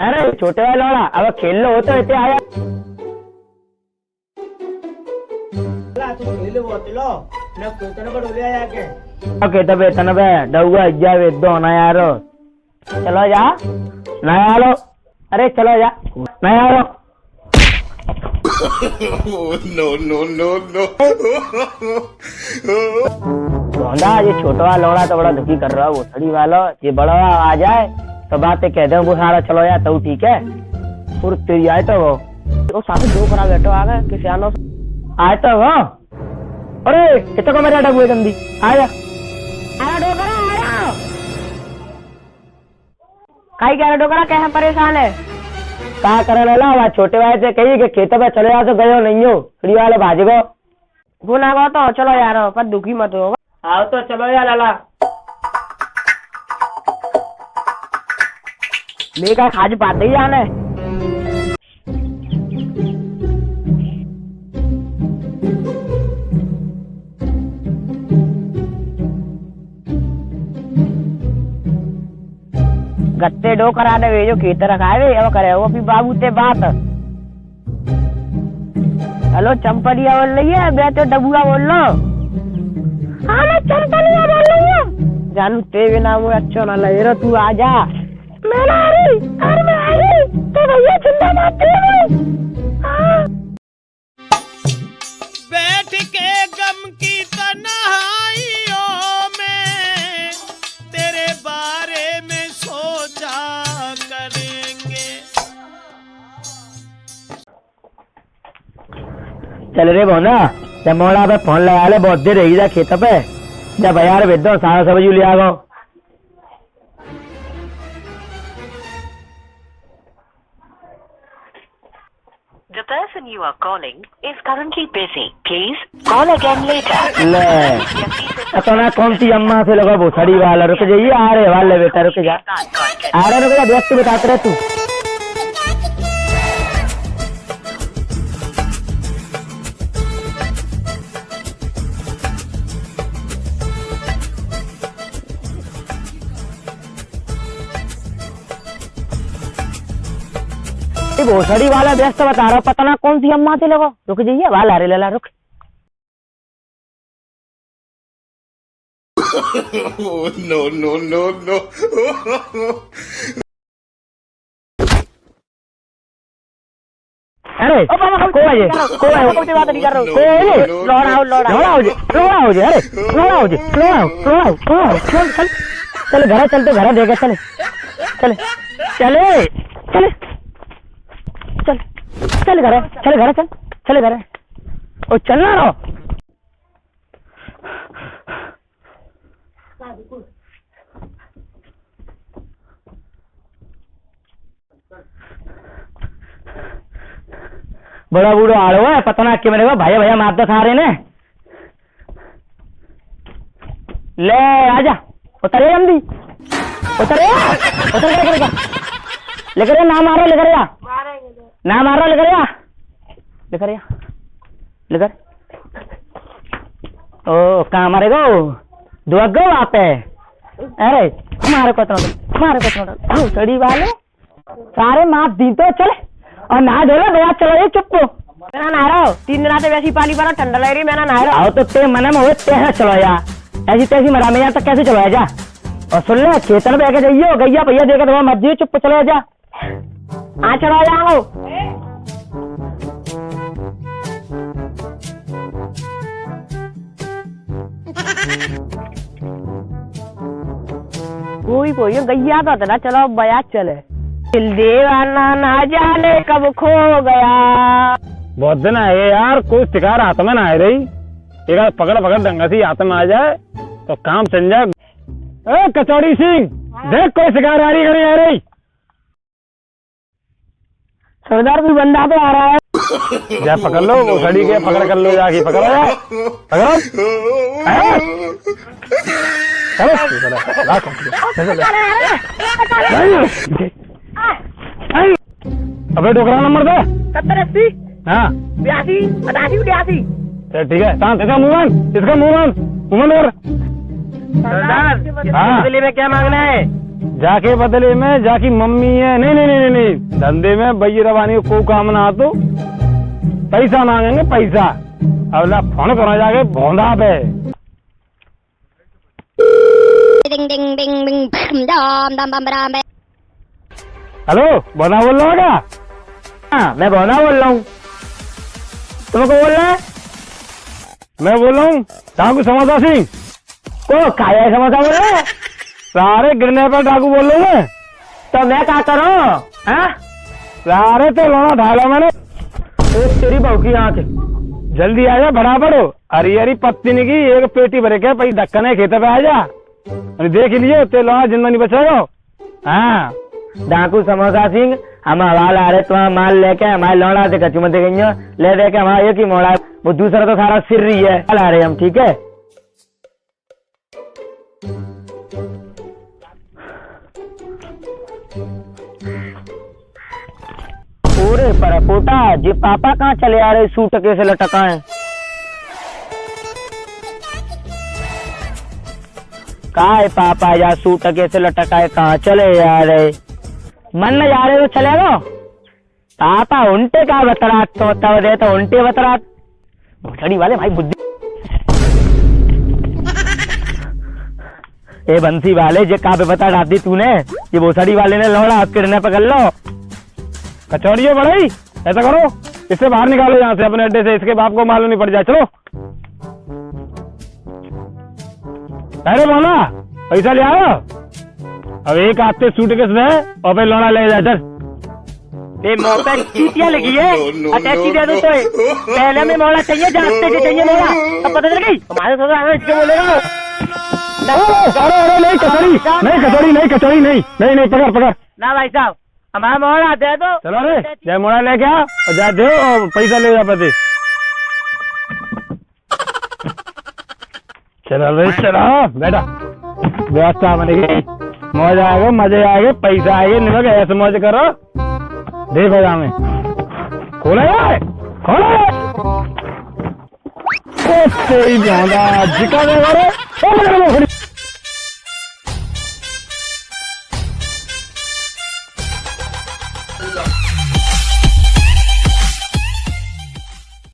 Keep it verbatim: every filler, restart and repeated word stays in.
अरे छोटे वाला लौड़ा, अब खेल लो, हो तो इते आया। ला, तू खेले वो, चलो। मैं खेतन पर डोले आया के। ओके, तबे तन बे, डउआ, जा बे, दो ना यारो। चलो जा। ना यारो। अरे, चलो जा। ना यारो। No, no, no, no। भोंदा, ये छोटवा लौड़ा तो बड़ा दुखी कर रहा है, वो सड़ी वालो। ये बड़वा आ जाए, तो बातें कह दे, वो सारा चलो जा, तो ठीक है। और तेरी आए तो वो। वो साथ दो करा बैठो आ गए, किसे आनो। आए तो वो। अरे, इतना को मेरा डबुए जल्दी। आ जा। अरे, डोकरा, आ जा। काई कह रहे डोकरा, कहे परेशान है? का करे लाला, वहाँ छोटे भाई से कही कि खेतों पे चले जाओ तो गयो नहीं हो, फ्री वाले भाजी को। वो ना गो तो चलो यार, पर दुखी मत हो। आओ तो चलो यार लाला। मैं का खाज पाते ही जाने। गत्ते डो करा दे, वे जो खेत रखा है, वे अब करे वो अपनी बाबू ते बात। हेलो, चंपलिया बोल रही है, मैं तो डबुआ बोल रहा हूँ। हाँ, मैं चंपलिया बोल रही हूँ। जानू, ते बिना वो अच्छो ना लगे रो, तू आ जा। मैं ना आ रही, घर में आ रही, तो भैया जिंदा मार दिए वो। हाँ। बैठ के गम की तन्हाइयों में तेरे बारे में सोचा करेंगे। चल रे भोंदा, जब मोड़ा पे फोन लगा ले, बहुत देर रही जा खेत पे। जब यार बेदो सारा सब्जी ले आ गो। The person you are calling is currently busy. Please call again later। ले, अतना कौन सी अम्मा से लगा भोसड़ी वाला? रुक जाइए, आ रहे वाले बेटा, रुक जा। आ रहे, रुक जा, दोस्त बताते रहे तू। ये भोसड़ी वाला व्यस्त बता रहा, पता ना कौन सी अम्मा से लगो। रुक जाइए, वाला, अरे लला, रुक। No, no, no, no। अरे, ओ बाबा, को है ये? को है? कौन सी बात नहीं कर रहे हो? को है ये? लौड़ा हो, लौड़ा। लौड़ा हो जे, लौड़ा हो जे, अरे, लौड़ा हो जे, लौड़ा हो, लौड़ा हो, लौड़ा हो, चल, चल, चल, घर चल, तो घर देखे, चले, चले, चले, चले, चल, चल घर, चल घर, चल, चले घर, ओ चलना रहो। बड़ा बूढ़ो आड़ो है, पता ना के मेरे को भैया भैया मारता सारे ने। ले आजा, उतर जा जल्दी, उतर जा, उतर जा, उतर जा। लेकर जा, ना मारो, लेकर जा, ना मारो, लेकर जा, लेकर जा, लेकर। ओ, कहाँ मारेगो? दुआ गो आप है। अरे, मारो कतनो, मारो कतनो, भोसड़ी वाले। सारे मार दी तो चले। और नहा धो लो, बयार चलो, ये चुप को। मैं ना नहा रहा हूँ, तीन दिन आते वैसी पाली पड़ा, ठंडा लग रही, मैं ना नहा रहा हूँ। आओ तो ते मने में हो, ते है चलो जा। ऐसी तैसी मरा में यहाँ तक कैसे चलो जा? और सुन ले, खेतन पे आके जाइयो, गैया भैया देखे तो मत जियो, चुप को चलो जा। हाँ, चलो जाओ। कोई, कोई, गैया तो था, चलो, बयार चले। दिल दीवाना ना जाने कब खो गया। बहुत दिन आए यार, कोई शिकार हाथ में ना आ रही। एक आध पकड़, पकड़, ढंग से हाथ में आ जाए, तो काम चल जाए। ए, कचौड़ी सिंह, हाँ। देख, कोई शिकार आ रही, नहीं आ रही। सरदार, कोई बंदा तो आ रहा है। जा पकड़ लो, वो सड़ी के पकड़ कर लो, जाके पकड़ो, जा। पकड़ो। हैं? चलो, चलो, लाओ, चलो, चलो। अबे डोकरा नंबर दे। सत्तर अस्सी। हाँ। बयासी, पचासी, बयासी। चल ठीक है, शांत, इसका मुंह बांध, इसका मुंह बांध, मुंह बंद कर। सरदार, हाँ। इसके लिए में क्या मांगना है? जाके बदले में जाकी मम्मी है। नहीं, नहीं, नहीं, नहीं, नहीं। धंधे में भैया रवानी को काम ना आतो। पैसा मांगेंगे, पैसा। अब ला फोन करो जाके भोंदा पे। Ding, ding, ding, ding, dam, dam, bam, bam, bam। Hello, भोंदा बोल रहा हो क्या? हाँ, मैं भोंदा बोल रहा हूँ। तुम कौन बोल रहा है? मैं बोल रहा हूँ डाकू समोसा सिंह। को काया समोसा बोल रहा है? सारे गिरने पर डाकू बोल रहा हूँ मैं। तो मैं क्या करूँ? हाँ? सारे तो लोना ढाला मैंने। ए, तेरी बहू की आँख। जल्दी आ जा, फटाफट हो। अरे, अरे, पत्ती नहीं की, एक पेटी भरे के, पई धक्का नहीं खेते पे आ जा। अरे, देख लियो, ते लोना जिंदा नहीं बचेगा। हाँ। डाकू समोसा सिंह, हम हवाल आ रहे, तुम्हारा माल लेके, हमारे लोना से कचू मत गई हो, ले देके हमारा एक ही मोड़ा है, वो दूसरा तो सारा सिर रही है। हवाल आ रहे हम, ठीक है? ओरे परपोटा, जे पापा कहाँ चले आ रहे सूट कैसे लटकाए? का है पापा, या सूट कैसे लटकाए, कहाँ चले आ रहे? मन न जा रहे तो चले गो। पापा उनटे का बतरात तो तब दे तो उनटे बतरात। भोसड़ी वाले भाई बुद्धि। ए बंसी वाले, जे का बे बता डाल दी तूने? ये भोसड़ी वाले ने लौड़ा किडनैप कर लो। कचौड़ियों बड़ई, ऐसा करो, इससे बाहर निकालो यहाँ से, अपने अड्डे से, इसके बाप को मालूम नहीं पड़ जाए। चलो। अरे मामा, पैसा ले आयो। अब एक आते सूटकेस दे और फिर लौड़ा ले जा, चल। ए, मुँह पे चीटियाँ लगी है। अटैची दे दो तो। पहले में मोड़ा चाहिए, जानते के चाहिए मोड़ा। अब पता चल गई? हमारे साथ आना इसके बोलेगा। अरे, अरे, नहीं कचौड़ी, नहीं कचौड़ी, नहीं, नहीं, नहीं, पकड़, पकड़। ना भाई साहब, हमारा मोड़ा दे दो। चलो रे, जा मोड़ा लेके आ और जा दे और पैसा ले जा पति। चलो रे, चलो, बैठा। व्यवस्था बनेगी, मौज आएगा, मजे आएंगे, पैसा आएंगे, निमक ऐसे मौज करो। देखो जा में। खोले रे, खोले रे। ओ तेरी भोंदा, जिका दे रे। ओ मेरे को